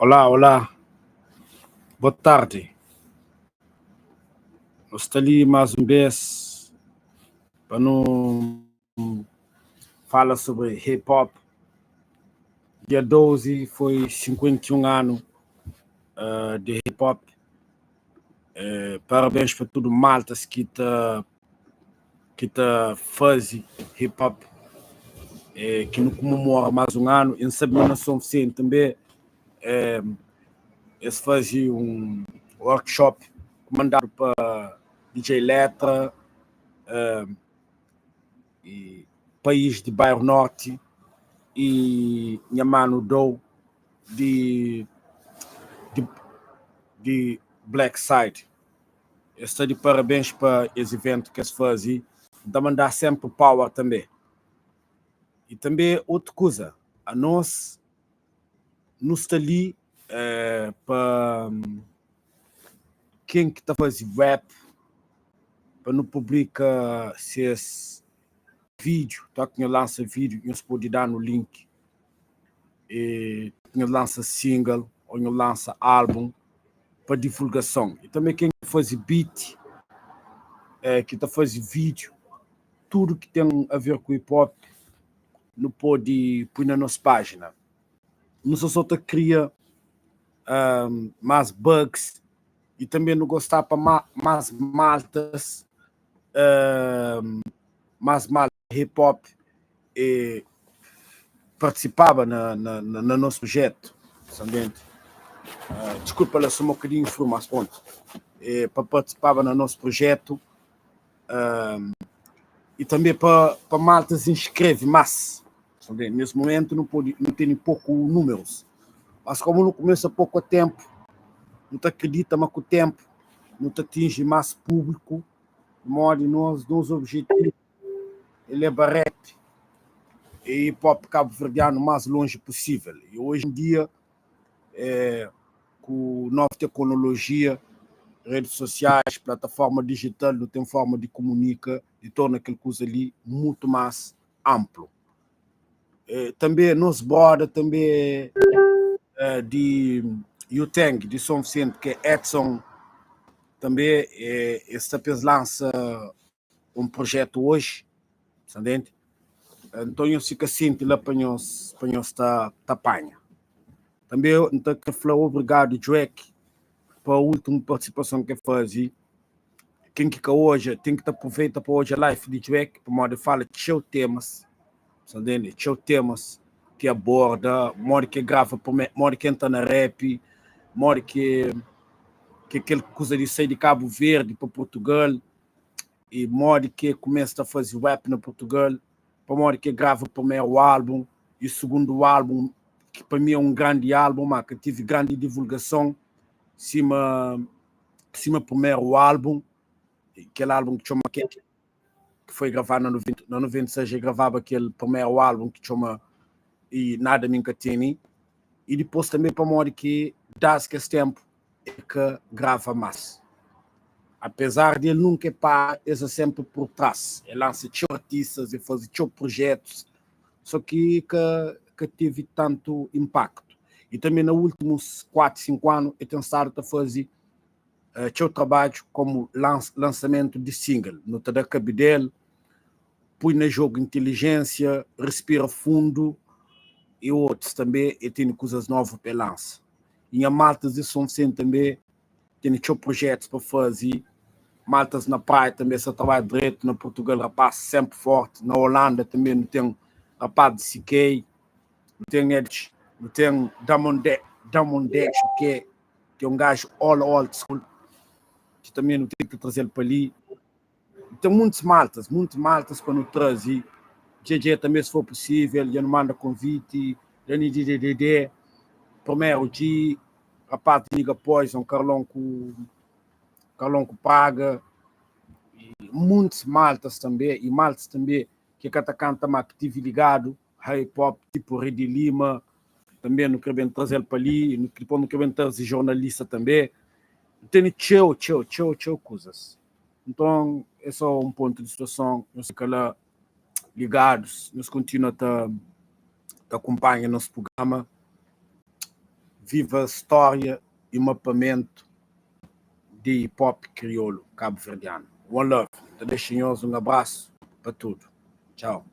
Olá, olá, boa tarde. Nu sta li más un bês pa nu fala sobri hip hop. Dia 12 foi 51 anu uh, di hip hop. Eh, parabéns pa tudu maltas ki ta ki ta faze hip hop eh, ki nu komemora más un anu. E N sabe ma na São Vicente tanbê eh, es faze un workshop kumandadu pa DJ Letra eh, e País di Bairro Norte e nha mano Dou di, di, di Black Side. Es sta di parabéns pa es iventu ki es faze. N ta mandá senpri power tanbê. I tanbê otu kuza, anos nu sta li eh, pa ken ki ta faze rap, pa nu publika ses vídiu, ta ki nhos lansa vídiu, nhos pode da-nu link. E nhos lansa single ô nhos lansa álbum pa divulgason. I tanbê ken ki faze beat, eh, ki ta faze vídiu, tudu ki ten a ver ku hip hop, nu pode pui na nos pájina. Nu sta só ta kria um, más bugs i tanbê nu gostá pa ma, más maltas, um, más malta hip hop e partisipaba na, na, na, na nos projetu, sambiente. Uh, desculpa lá, sou um bocadinho frio, mas pronto. E, pa partisipaba na nos projetu um, e tanbê pa, pa malta se inscreve más. Sabe? Nesse momento não pode, não tem pouco números. Mas como não começa pouco a tempo, não te acredita, mas com o tempo não te atinge mais público, de modo nós, nosso objetivo ele é rap e hip hop cabo-verdiano mais longe possível. E hoje em dia, é, com nova tecnologia, redes sociais, plataforma digital, não tem forma de comunica e torna aquele coisa ali muito mais amplo. Eh, também nos borda também eh, de Yuteng, de São Vicente, que é Edson, também eh, esse tapete lança um projeto hoje, entende? Então eu fico ciente lá para nós, para nós tá, tá panha. Também eu então que falar obrigado Drake para a última participação que faz. Quem que hoje tem que aproveita para hoje a live de Drake, para modo fala cheio temas, entende? Cheio temas que aborda, modo que grava, modo que entra na rap, modo que que aquele coisa de sair de Cabo Verde para Portugal e modo que começa a fazer rap na Portugal, para modo que grava o primeiro álbum e o segundo álbum, que para mim é um grande álbum, mas que tive grande divulgação, cima, cima primeiro álbum, aquele álbum que chama que, que foi gravado na 90, na 96, eu gravava aquele primeiro álbum que chama e Nada Minka Tini, e depois também para modo que dá que esse tempo é que grava mais. Apesar de ele nunca parar, ele é sempre por trás. Ele lança txeu artistas, ele faz txeu projetos, só que, que, que teve tanto impacto. E também nos últimos 4, 5 anos, ele tem estado a fazer uh, txeu trabalho como lançamento de single. No Tada Cabidel, põe no jogo inteligência, respira fundo e outros também, e tem coisas novas para lançar. E a Maltas de São Vicente também tem txeu projetos para fazer. Maltas na praia também se trabalha direito, na Portugal rapaz sempre forte, na Holanda também não tem rapaz de CK, não tem Edge, não tem Damon Damon Dex, que é, que é um gajo all old school, que também não tem que trazer ele para ali. Tem muitos maltas, muitos maltas para não trazer. JJ também, se for possível, já não manda convite, Dani DDDD, primeiro G, rapaz de Liga Poison, Carlão com Carlão com Paga, e muitos maltas também, e maltas também que canta canta mas que tive ligado, hip hop, tipo Rei de Lima, também não quero bem trazer ele para ali, depois não quero bem trazer jornalista também. Tem txeu, txeu, txeu, txeu coisas. Então, é só um ponto de situação, nós fica lá ligados, nós continuamos a, a acompanhar nosso programa. Viva stória i mapamentu di hip hop kriolu kabuverdianu. One love. Ta dexa nhos un abrasu pa tudu. Tchau.